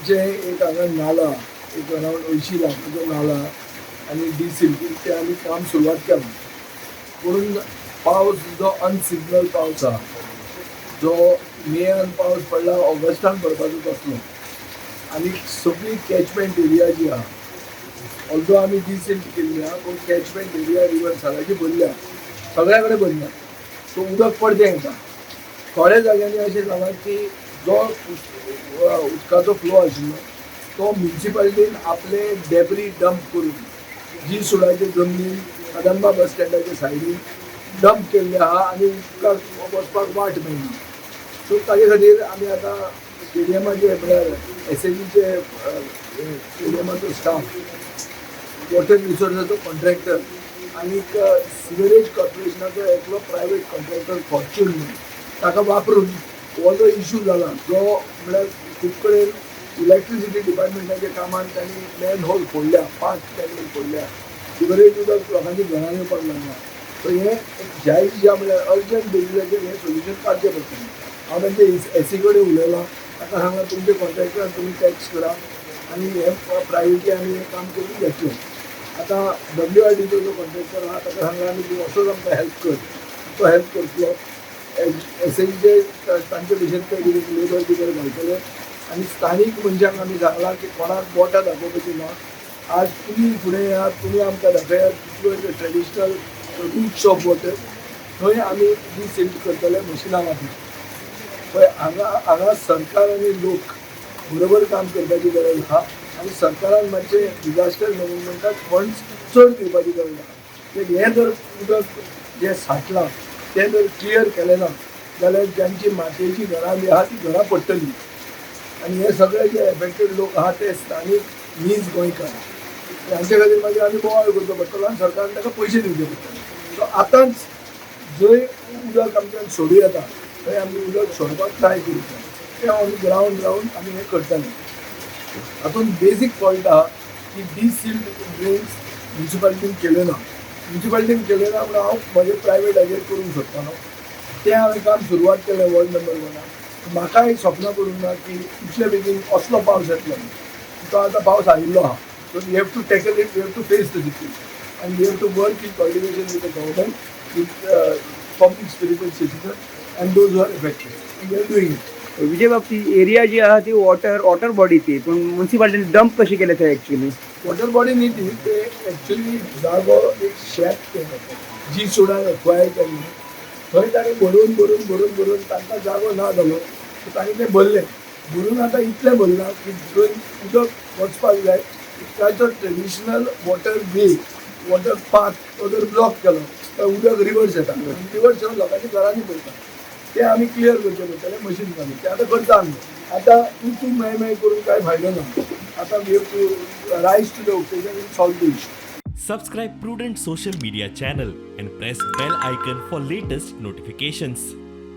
आमचे एक हांगा नाला, एक अरावंड 80 लाखाचो नाला आनी डिसिल्टींग, तें आमी काम सुरवात केलां. पूण पावस जो अनसिजनल पावस आहा, जो मेयान पावस पडला, ऑगस्टान पडपाचो तसलो, आनी सगळी कॅचमेंट एरिया जी आहा, ऑल्दो आमी डिसिल्ट केल्ली आहा, पूण कॅचमेंट एरिया रिवर सालाची भरल्या, सगळ्या कडेन भरल्या. सो उदक पडतें येता. थोड्या जाग्यांनी अशें जालां की जो उदकाचो फ्लो आशिल्लो तो म्युन्सिपालिटीन आपले डेब्री डंप करून जी सुडाचे जमनीन, कदंबा बस स्टँडाच्या सायडीन डंप केल्ले आहा आनी उदकाक वचपाक वाट मेळना. सो ताजे खातीर आमी आतां स्टेडियमाचे, म्हळ्यार एसएजीचे, स्टेडियमाचो स्टाफ, वॉटर रिसोर्साचो कॉन्ट्रॅक्टर आनीक सिवरेज कॉर्पोरेशनाचो एकलो प्रायवेट कॉन्ट्रॅक्टर फॉर्च्यून म्हणून, ताका वापरून हो जो इशू जाला, जो म्हळ्यार खूब कडेन इलेक्ट्रिसिटी डिपार्टमेंटाच्या कामान तांणी मॅन होल फोडल्या, पांच मॅन होल फोडल्या, सिवरेज उदक लोकांच्या घरान येवपाक लागला. सो हें एक जाय ज्या म्हळ्यार अर्जंट बेजिसाचेर हें सोल्युशन काडचें पडटलें. हांव तांचे एसी कडेन उलयलां. ताका सांगलां, तुमचे कॉन्ट्रॅक्टर तुमी टॅक्स करा आनी हे प्रायवेटली आमी हें काम करून घेतलें. आतां डब्ल्यू आर डीचो जो कॉन्ट्रॅक्टर आहा, ताका सांगलां आमी, तूं असोच आमकां हेल्प कर. तो हेल्प करतलो. एस एजीचे तांचे भशेन ते कितें लेबर बिबर घालतले. आनी स्थानीक मनशांक आमी सांगलां की कोणाक बोटां दाखोवपाची ना. आज तुमी फुडें येयात, तुमी आमकां दाखयात कितल्यो ट्रेडिशनल रुट्स ऑफ वॉटर. थंय आमी डिसिल्ट करतले मशिनां वापरून. पळय, हांगा हांगा सरकार आनी लोक बरोबर काम करपाची गरज आहा आनी सरकारान मातशें डिजास्टर मॅनेजमेंटाक फंड्स चड दिवपाची गरज आहा. कित्याक हें जर उदक जें साठलां तें जर क्लियर केलें ना जाल्यार ज्यांची मातयेची घरां बी आहा ती घरां पडटली आनी हे सगळे जे एफेक्टेड लोक आहा ते स्थानीक नीज गोंयकार. हांचे खातीर मागीर आमी बोवाळ करचो पडटलो आनी सरकारान ताका पयशे दिवचे पडटले. सो आतांच जंय उदक आमच्यान सोडूं येता थंय आमी उदक सोडपाक ट्राय करूं. तें ऑन ग्रावंड रावन आमी हें करतले. हातूंत बेजीक फॉल्ट आहा की डिसिल्ट ड्रेन्स म्युन्सिपालिटीन केल्यो ना. म्युन्सिपालिटीन केल्यो ना म्हणून हांव म्हजें प्रायवेट हाजेर करूंक सोदता न्हू. तें हांवें काम सुरवात केलें वॉर्ड नंबर वनान. म्हाका एक सपनां पडूंक ना की इतले बेगीन असलो पावस येतलो. तो आतां पावस आयिल्लो आहा. So we have to tackle it, we have to face the situation and we have to work in coordination with the government, with public spirited citizen and those who are affected. We are doing it. Vijay बाब, ती area जी आहा ती water body ती, पूण म्युन्सिपालिटीन dump कशी केले थंय एक्चुअली? वॉटर बॉडी न्ही ती. ते ॲक्च्युली जागो एक शेत तें जी सुडान एक्वायर केल्लें. थंय ताणें भरून भरून भरून भरून तांकां जागो ना जालो, सो तांणी तें भरलें. भरून आतां इतलें भरलां की जंय उदक वचपाक जाय उदकाचो traditional water way, water path, तो जर ब्लॉक केलो तर उदक रिवर्स येता आनी रिवर्स येवन लोकांच्या घरांनी पडटा. ते आमी क्लियर करचें पडटलें मशीन घालून. ते आतां करता आमी. आतां तूं तूं मेय मेय करून कांय फायदो ना. आतां we have to rise to the occasion and solve the issue. Subscribe Prudent Social Media channel and press bell icon for latest notifications.